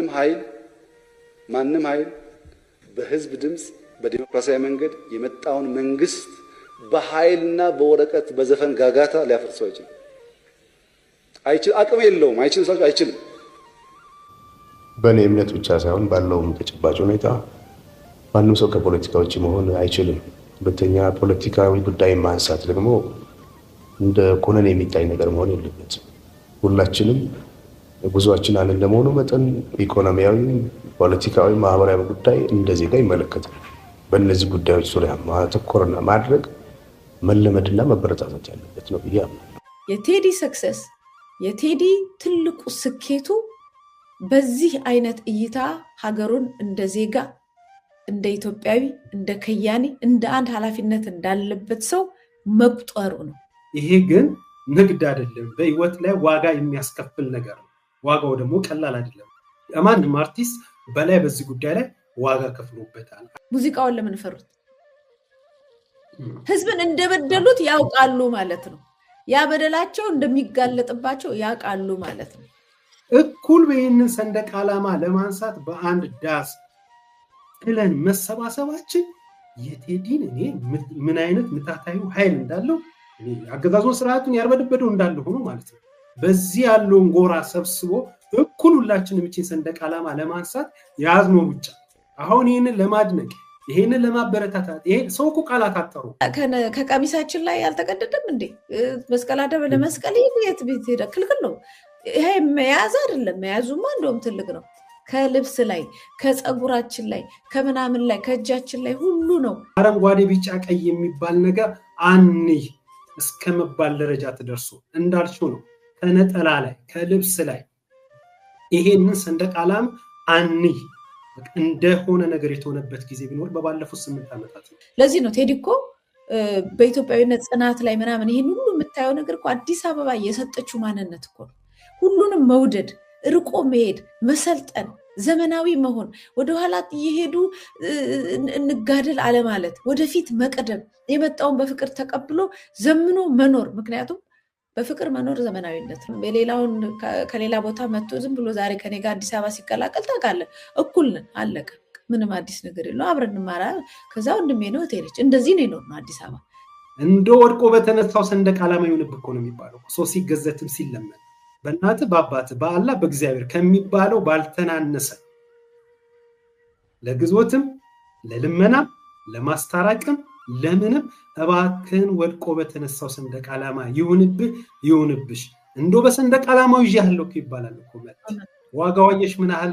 ማንም ኃይል ማንም ኃይል በህዝብ ድምፅ በዲሞክራሲያዊ መንገድ የመጣውን መንግስት በኃይልና በወረቀት በዘፈን ጋጋታ ሊያፈርሰው አይችልም። አይችል አቅም የለውም። አይችልም ሳይሆን አይችልም። በእኔ እምነት ብቻ ሳይሆን ባለውም ተጨባጭ ሁኔታ ማንም ሰው ከፖለቲካ ውጭ መሆን አይችልም። ሁለተኛ ፖለቲካዊ ጉዳይ ማንሳት ደግሞ እንደ ኩነኔ የሚታይ ነገር መሆን የለበትም። ሁላችንም ጉዟችን አንድ እንደመሆኑ መጠን ኢኮኖሚያዊ፣ ፖለቲካዊ፣ ማህበራዊ ጉዳይ እንደ ዜጋ ይመለከታል። በእነዚህ ጉዳዮች ዙሪያ ማተኮርና ማድረግ መለመድና መበረታታት ያለበት ነው ብዬ አምናለሁ። የቴዲ success፣ የቴዲ ትልቁ ስኬቱ በዚህ አይነት እይታ ሀገሩን እንደ ዜጋ፣ እንደ ኢትዮጵያዊ፣ እንደ ከያኒ፣ እንደ አንድ ኃላፊነት እንዳለበት ሰው መቁጠሩ ነው። ይሄ ግን ንግድ አይደለም፣ በህይወት ላይ ዋጋ የሚያስከፍል ነገር ነው። ዋጋው ደግሞ ቀላል አይደለም። ማንም አርቲስት በላይ በዚህ ጉዳይ ላይ ዋጋ ከፍሎበታል። ሙዚቃውን ለምን ፈሩት? ህዝብን እንደበደሉት ያውቃሉ ማለት ነው። ያ በደላቸው እንደሚጋለጥባቸው ያውቃሉ ማለት ነው። እኩል ይህንን ሰንደቅ ዓላማ ለማንሳት በአንድ ዳስ ጥለን መሰባሰባችን የቴዲን እኔ ምን አይነት ምታታዊ ኃይል እንዳለው፣ አገዛዙን ስርዓቱን ያርበደበደው እንዳለ ሆኖ ማለት ነው። በዚህ ያለውን ጎራ ሰብስቦ እኩል ሁላችንም ይህችን ሰንደቅ ዓላማ ለማንሳት የያዝነው ሩጫ አሁን ይህንን ለማድነቅ፣ ይህንን ለማበረታታት ይሄ ሰው እኮ ቃላት አጠሩ። ከቀሚሳችን ላይ አልተቀደደም እንዴ? መስቀል አደበ ለመስቀል የት ቤት ሄደ? ክልክል ነው። ይሄ መያዝ አይደለም። መያዙማ እንደውም ትልቅ ነው። ከልብስ ላይ፣ ከፀጉራችን ላይ፣ ከምናምን ላይ፣ ከእጃችን ላይ ሁሉ ነው። አረንጓዴ፣ ቢጫ፣ ቀይ የሚባል ነገር አንይ እስከመባል ደረጃ ተደርሶ እንዳልሽው ነው። ከነጠላ ላይ፣ ከልብስ ላይ ይሄንን ሰንደቅ ዓላማ አንይ እንደሆነ ነገር የተሆነበት ጊዜ ቢኖር በባለፉት 8 ዓመታት ነው። ለዚህ ነው ቴዲ እኮ በኢትዮጵያዊነት ጽናት ላይ ምናምን ይህን ሁሉ የምታየው ነገር እኮ አዲስ አበባ የሰጠችው ማንነት እኮ ነው። ሁሉንም መውደድ፣ ርቆ መሄድ፣ መሰልጠን፣ ዘመናዊ መሆን፣ ወደኋላ እየሄዱ እንጋደል አለማለት፣ ወደፊት መቅደም፣ የመጣውን በፍቅር ተቀብሎ ዘምኖ መኖር። ምክንያቱም በፍቅር መኖር ዘመናዊነት ነው። የሌላውን ከሌላ ቦታ መጥቶ ዝም ብሎ ዛሬ ከኔ ጋር አዲስ አበባ ሲቀላቀል ታውቃለህ፣ እኩል ነን፣ አለቀ። ምንም አዲስ ነገር የለው። አብረን እንማራ። ከዛ ወንድሜ ነው፣ እህቴ ነች። እንደዚህ ነው የኖርነው አዲስ አበባ። እንደ ወድቆ በተነሳው ሰንደቅ ዓላማ ይሁንብህ እኮ ነው የሚባለው። ሰው ሲገዘትም ሲለመን በእናትህ፣ በአባትህ፣ በአላህ፣ በእግዚአብሔር ከሚባለው ባልተናነሰ ለግዞትም፣ ለልመናም፣ ለማስታረቅም፣ ለምንም እባክህን ወድቆ በተነሳው ሰንደቅ ዓላማ ይሁንብህ፣ ይሁንብሽ። እንዶ በሰንደቅ ዓላማው ይዤ ያለው ይባላል እኮ። ዋጋው አየሽ ምን ያህል